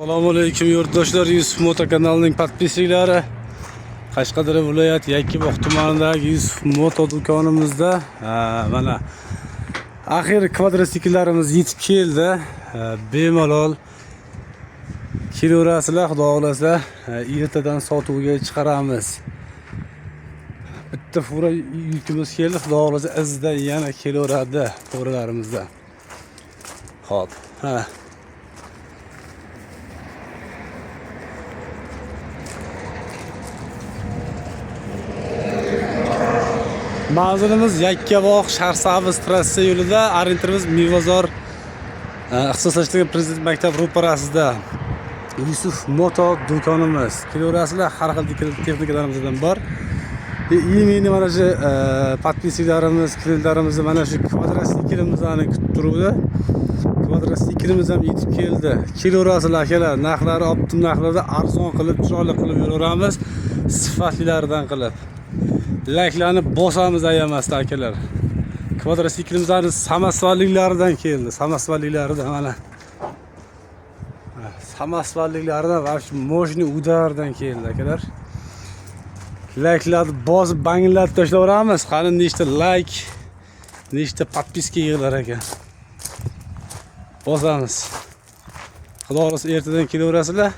Assalomu alaykum yurtdoshlar, Yusuf Moto kanalining подписчик lari. Qashqadaryo viloyati Yakkabog' tumanidagi Yusuf Moto do'konimizda mana axir kvadrotsikllarimiz yetib keldi. Bemalol kelaverasizlar, xudo xohlasa, ertadan sotuvga chiqaramiz. Bitta fura yukimiz keldi, xudo xohlasa izda yana kelaveradi furalarimizda. Xo'p, ha. Manzilimiz Yakkabog' Sharsabz trassa yo'lida, orientirimiz Mevazor ixtisoslashtirilgan prezident maktab ro'parasida. Yusuf Moto do'konimiz. Kelaverasizlar, har xil texnikalarimizdan bor. Именно mana shu подписчик larimiz, klientlarimizni mana shu kvadrotsiklimizni kutib turuvdi. Kvadrotsiklimiz ham yetib keldi. Kelaverasizlar akalar, narxlari оптом narxlarda arzon qilib, chiroyli qilib beraveramiz, sifatlilaridan qilib. Layklarni bosamiz ayamasdan akalar. Kvadrotsiklimizni samosvalliklaridan keldi. Samosvalliklaridan mana. Samosvalliklaridan va shu мощный удар dan keldi akalar. Layklarni bosib banglatib tashlayveramiz. Qani nechta layk, nechta подписка yig'ilar ekan. Bosamiz. Xudo xohlasa ertadan kelaverasizlar.